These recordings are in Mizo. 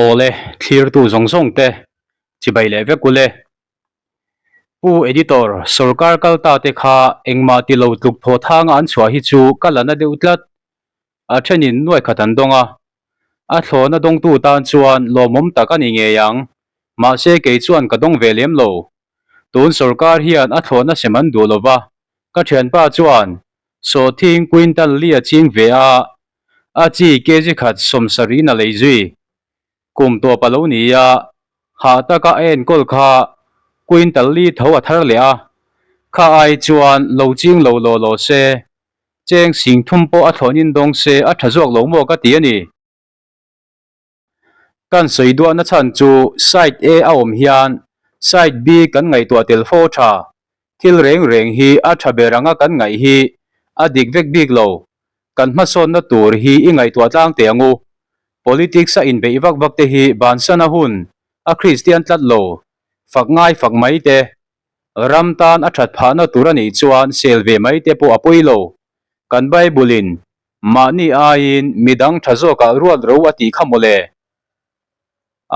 Awle, thlirtu zawng zawng te chibai leh vek ule. Pu Editor, sorkar kal ta te kha engmah ti lo tluk thaw thanga an chhuah hi chu ka la na deuh tlat. A thenin nuai khat an dawng a, a thlawna dawngtu tan chuan lawmawm tak a ni ngei ang. Mahse kei chuan ka dawng ve lem lo. Tun sorkar hian a thlawhna sem an duh lova, ka thianpa chuan Sawhthing quintal li a ching ve a, a chi kg khat sawmsarih a lei zui. Kum tawp a lo ni a, hah taka a enkawl kha quintal li tho a thar leh a, kha ai chuan lo ching lo law law se, cheng sing thum pawh a thlawhnin dawng se a tha zawk lo maw ka ti a ni. Kan sawi duahna chhan chu side A a awm hian side B kan ngaihtuah tel fo tha. Thil reng reng hi a tha ber anga kan ngaih hi a dik vek bik lo. Kan hmasawnna tur hi i ngaihtuah tlang teh angu. Politics a inbeih vak vak te hi bansan a hun a Kristian tlat lo. Fak ngai fak mai te. Ram tan a that phahna tur a nih chuan sel ve mai te pawh a pawi lo. Kan Bible in Mahni aiin midang tha zawkah ruat ro a tih kha mawle.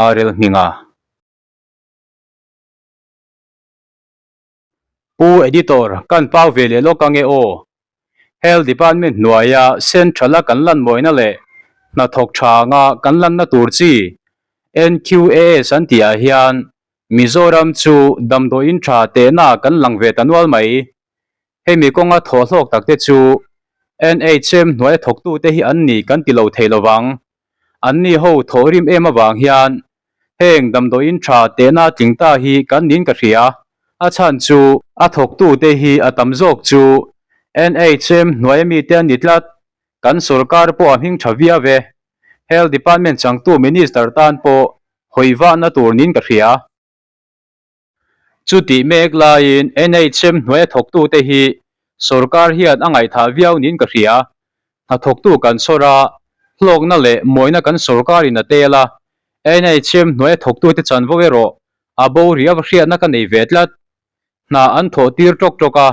Arel hminga. Pu Editor, kan pau ve leh lawk ange aw. Health Department hnuaia Central-a kan lan mawina leh hnathawk tha anga kan lanna tur chi NQAS an tihah hian Mizoram chu damdawiin tha tehna kan lang ve ta nual mai. Hemi kawnga thawhhlawk tak te chu NHM hnuaia thawktute hi an ni kan ti lo thei lo vang. Anni ho thawh rim em avang hian heng damdawiin tha tehna tling ta hi kan niin ka hria. A chhan chu a thawktute hi a tam zawk chu NHM hnuaia mite an ni tlat. Kan sorkar pawh a hming tha viau e. Health Department changtu Minister tan pawh hawi vahna tur niin ka hria. Chutih mek laiin NHM hnuaia thawktute hi sorkar hian a ngaihthah viau niin ka hria. Hnathawktu kan chhawr a, hlawkna leh mawina kan sorkarin a tel a, NHM hnuaia thawktute chanvo erawh a bo rih a va hriatna ka nei ve tlat. Hna an thawh tir tawk tawk a,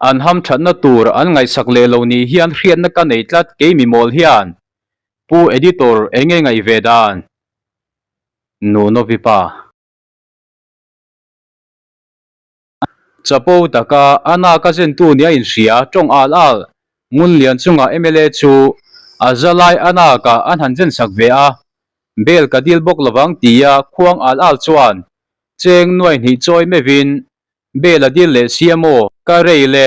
an hamthatna tur an ngaihsak leh lo nih hian hriatna ka nei tlat kei mi mawl hian. Pu Editor enge ngaih ve dan? Nunovi pa. Chapo taka a nak a zentu nia inhria tawng al al Ngunlian chunga mla chu a zalai a nakah an han zensak ve a, bel ka dil bawk lovang tia khuang al al chuan cheng nuai hnih chawi meuhin bel a dil leh si a maw? Ka rei le,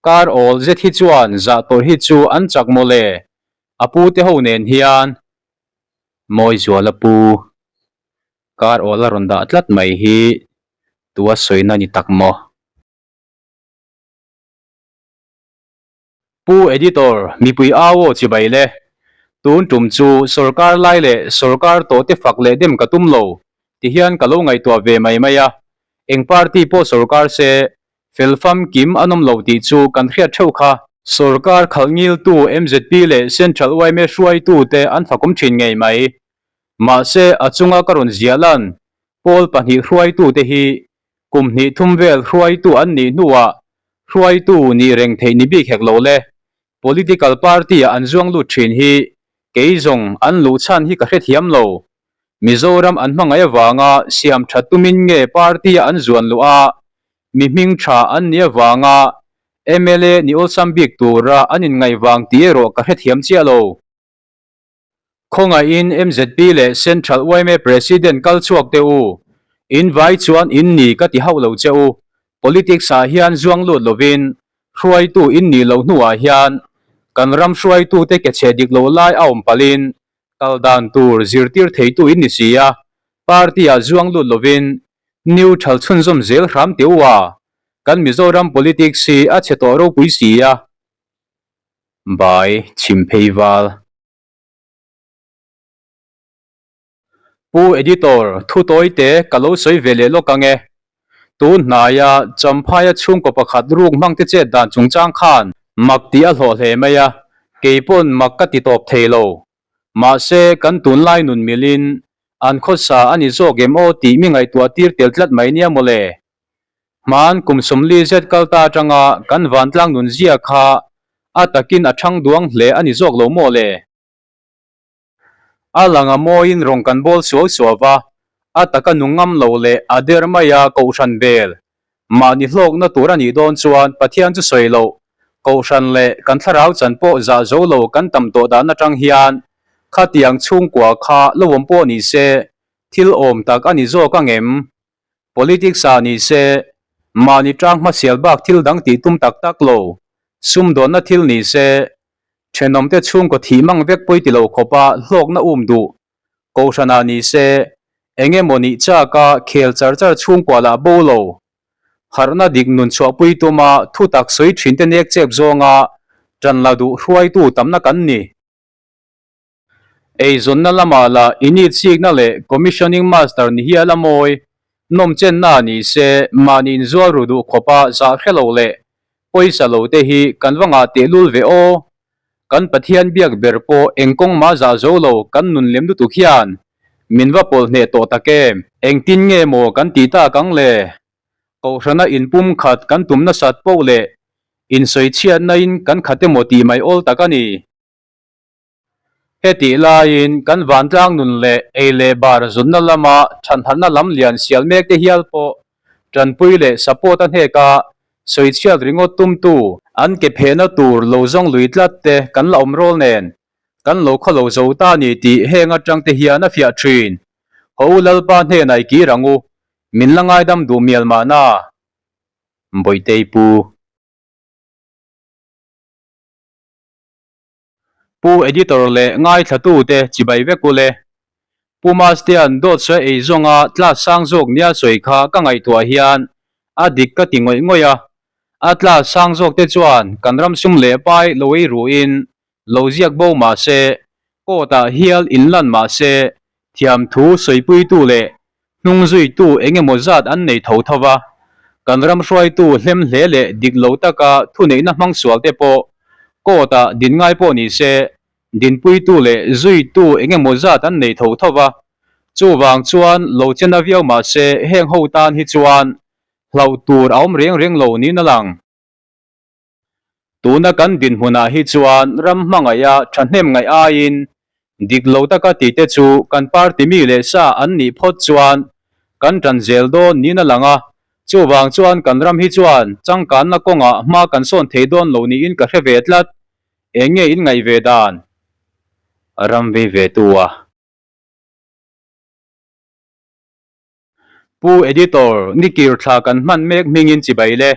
kar awl zet hi chuan zah tawrh hi chu an chak mawle, a pu te ho nen hian. Mawizuala pu. Kar awl a rawn dah tlat mai hi tua sawina ni tak maw? Pu Editor, mipui au aw chibai le. Tun tum chu sorkar lai leh sorkar tawh te fak leh dem ka tum lo ti hian ka lo ngaihtuah ve mai mai a. Eng party pawh sorkar se fel famkim an awm lo tih chu kan hriat theuh kha. Sorkar khalh ngiltu MZP leh Central yma hruaitu te an fakawm thin ngei mai. Mahse, a chunga ka rawn ziah lan, pawl pahnih hruaitute hi kum hnih thum vel hruaitu an nih hnuah hruaitu nih reng theih ni bik hek lo le. Political party-ah an zuang lut thin hi kei zawng an luh chhan hi ka hrethiam lo. Mizoram an hmangaih avanga siam that tumin nge party-a an zuan luh a, mi hming tha an nih avanga mla ni awlsam bik tura an inngaih vang tih erawh ka hrethiam chiah lo. Khawngaihin MZP leh Central yma President kal chhuak teh u. In vai chuan in ni ka ti hauh lo che u. Politics ah hian zuang lut lovin hruaitu in nih loh hnuah hian kan ram hruaitute ke chhe dik lo lai a awm palhin kal dan tur zirtir theitu in ni si a, party ah zuang lut lovin neutral chhunzawm zel hram teh u a, kan Mizoram politics hi a chhe tawh ropui si a. Bai chhim phei val. Pu Editor, thu tawi te ka lo sawi ve leh lawk ang e. Tun hnaia Champhaia chhungkaw pakhat ruk hmang te chet dan chungchang khan mak tih a hlawh hle mai a, kei pawn mak ka ti tawp thei lo. Mahse, kan tunlai nun milin an khawsa a ni zawk em aw tih mi ngaihtuah tir tel tlat mai nia mawle. Hmaan kum sawmli zet kal ta atanga kan vantlang nun zia kha a takin a thang duang hle a ni zawk lo maw le? A lang a mawiin rawng kan bawl suau suau va, a taka nung ngam lo leh a der maia kohhran bel mahni hlawkna tur a nih dawn chuan Pathian chu sawi loh, kohhran leh kan thlarau chan pawh zah zo lo kan tam tawh dan atang hian khatiang chhungkua kha lo awm pawh ni se thil awm tak a ni zawk ang em? Politics ah ni se mahni tang hmasial bak thil dang tih tum tak tak lo, sumdawnna thil ni se thenawmte chhungkaw thih mang vek pawi ti lo khawpa hlawkna um duh Kohhranah ni se, eng emaw nih chaka khel char char chhungkua lah bo lo. Harhna dik nun chhuahpui tuma thu tak sawi thinte nek chep zawnga tan la duh hruaitu tamna kan ni. Eizawnna lamah lah initsikna leh commissioning master ni hial a mawi, nawmchenna ni se mahni inzual ru duh khawpa zah hre lo leh pawisa lo te hi kan va ngah tehlul ve aw. Kan Pathian biak ber pawh eng kawng mah zah zo lo kan nun lem lutuk hian min va pawlh hneh tawh tak em? Engtin nge maw kan tih tak ang le? Kohhrana inpum khat kan tum nasat poh leh insawichhiatna in kan khat emaw tih mai awl tak a ni. Hetih laiin kan vantlang nun leh ei leh bar zunna lama thanharhna lam lian sial mek te hial pawh Tanpui leh support a hneka sawichhiat ringawt tumtu an ke phehna tur lo zawng lui tlat te kan la awm rawl nen kan lo khaw lo zo ta ni tih heng atang te hian a fiah thin. Haw u Lalpa hnenah i kir ang u, min la ngaidam duh mial mahna. Bawihtei Pu. Pu Editor leh ngaithlatute chibai vek u le. Pu Mastean dawt sawi ei zawnga tla sang zawk nia sawi kha ka ngaihtuah hian a dik ka ti ngawih ngawih a. A tla sang zawk te chuan kan ram sum leh pai lo ei ruhin lo ziak bo mah se, court ah hial inlan mah se, thiamthu sawipuitu leh hnung zuitu eng emaw zat an nei tho tho va, kan ram hruaitu hlem hle leh dik lo taka thuneihna hmang sual te pawh court ah din ngai pawh ni se, dinpuitu leh zuitu eng emaw zat an nei tho tho va. Chuvang chuan lo chen a viau mah se heng ho tan hi chuan hlauh tur a awm reng reng lo niin a lang. Tuna kan dinhmunah hi chuan ram hmangaiha thahnem ngaih aiin dik lo taka tihte chu kan party mi leh sa an nih phawt chuan kan tan zel dawn niin a lang a, chuvang chuan kan ram hi chuan changkanna kawngah hma kan sawn thei dawn lo niin ka hre ve tlat. Eng nge in ngaih ve dan? Ram vei ve tu a. Pu Editor, Nikir thla kan hman mek hmingin chibai le.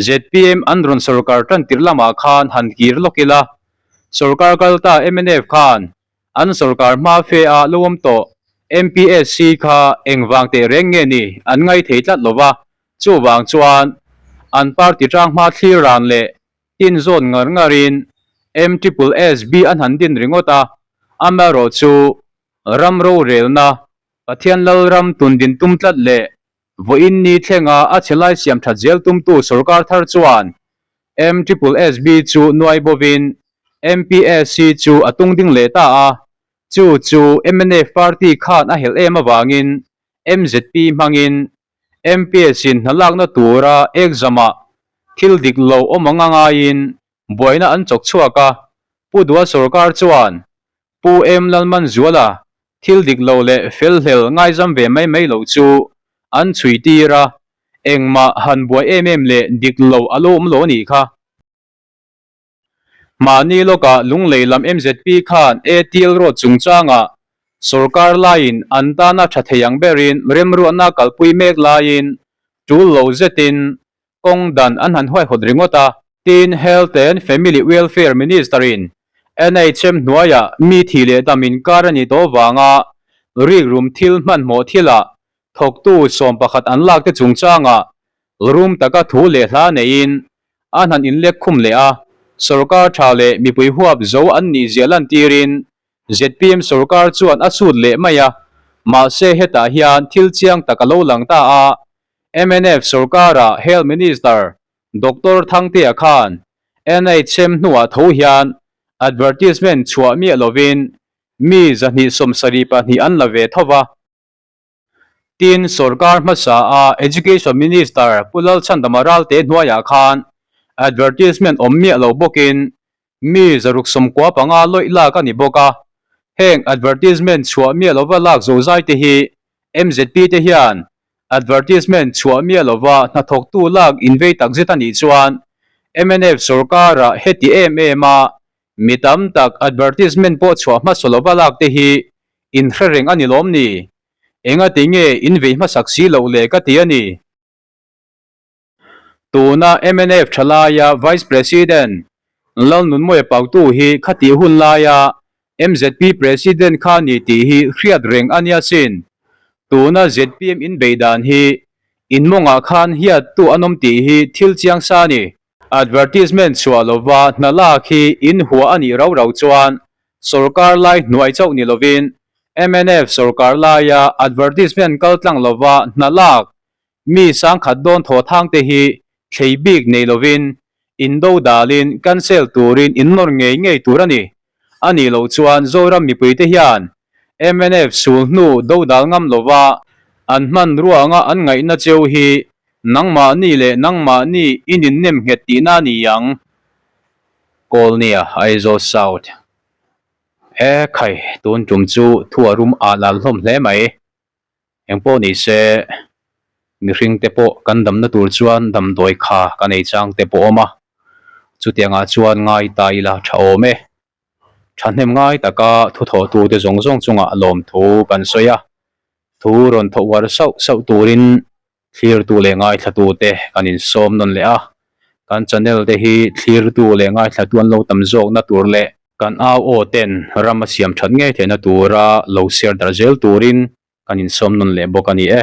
Zpm an rawn sorkar tan tirh lamah khan han kir lawk ila. Sorkar kal ta mnf khan an sorkar hma fe ah lo awm tawh MPSC kha engvang teh reng nge ni an ngai thei tlat lova, chuvang chuan an party tang hma thlir ran leh tin zawn ngar ngarin MSSB an han din ringawt a, amaherawh chu ram rorelna Pathian Lalram tun din tum tlat leh vawiin ni thlenga a chhe lai siam that zel tumtu sorkar thar chuan MSSB chu nuai bovin MPSC chu a tung ding leh ta a, chu chu mnf party khan a helh em avangin MZP hmangin MPS-in hna lakna tura exam-ah thil dik lo awm anga ngaiin buaina an chawk chhuak a, Pu Dua sorkar chuan Pu M Lalmanzuala thil dik lo leh fel hlel ngaizam ve mai mai lo chu an chhui tir a, engmah han buai em em leh dik lo a lo awm lo a nih kha. Mahni lawkah Lunglei lam MZP khan ATL Road chungchangah sorkar laiin an tana tha thei ang berin remruatna kalpui mek laiin tul lo zetin kawng dan an han huaihawt ringawt a. Tin, Health and Family Welfare Minister-in NHM hnuaiah mi thih leh dam inkar a nih tawh vanga rikrum thil hmanhmawh thilah thawktu 11 an lakte chungchangah rum taka thu leh hla neiin an han inlek khum leh a, sorkar tha leh mipui huap zo an nih zia lantirin zpm sorkar chuan a sut leh mai a, mahse hetah hian thil chiang tak a lo lang ta a, Mnf sorkara Health Minister Doctor Thangtea khan NHM hnuah tho hian advertisement chhuah miah lovin mi 272 an la ve tho va. Tin, sorkar hmasa a Education Minister Pu Lalchhandama Ralte hnuaiah khan advertisement awm miah lo bawkin mi 695 lawih lak a ni bawk a. Heng advertisement chhuah miah lova lak zozai te hi MZP te hian advertisement chhuah miah lova hnathawktu lak invei takzet a nih chuan mnf sorkarah heti em em a mi tam tak advertisement pawh chhuah hmasa lova lak te hi inhre reng a ni lawm ni? Engati nge invei hmasak si loh le ka ti a ni. Tuna mnf thalaia Vice President Lalnunmawia Pautu hi khatih hun laia mzp President kha ni tih hi hriat reng a nia sin. Tuna zpm inbeih dan hi in mawngah khan hiattu an awm tih hi thil chiang sa a ni. Advertisement chhuah lova hna lak hi in hua a nih rau rau chuan sorkar lai hnuai chauh ni lovin mnf sorkar laia advertisement kal tlang lova hna lak Mi sangkhat dawn thaw thang te hi thlei bik nei lovin indo dalin cancel turin in nawr ngei ngei tur a ni. A nih loh chuan Zoram mipui te hian mnf sul hnu do dal ngam lova an hman ruanga an ngaihna cheu hi nangmahni leh nangmahni in innem nghet tihna a ni ang. Kawlnia, Aizawl South. E khai, tun tum chu thu a rum al al hlawm hle mai. Engpawh ni se, mihring te pawh kan damna tur chuan damdawi kha kan ei chang te pawh awm a, chutiangah chuan ngai ta ila tha awm e. Thahnem ngai taka thu thawhtu te zawng zawng chungah lawmthu kan sawi a, thu rawn thawh uar sauh sauh turin thlirtu leh ngaithlatu te kan insawm nawn leh a, kan channel te hi thlirtu leh ngaithlatu an lo tam zawkna tur leh kan au aw ten ram a siam that ngei theihna tura lo share darh zel turin kan insawm nawn leh bawk a ni e.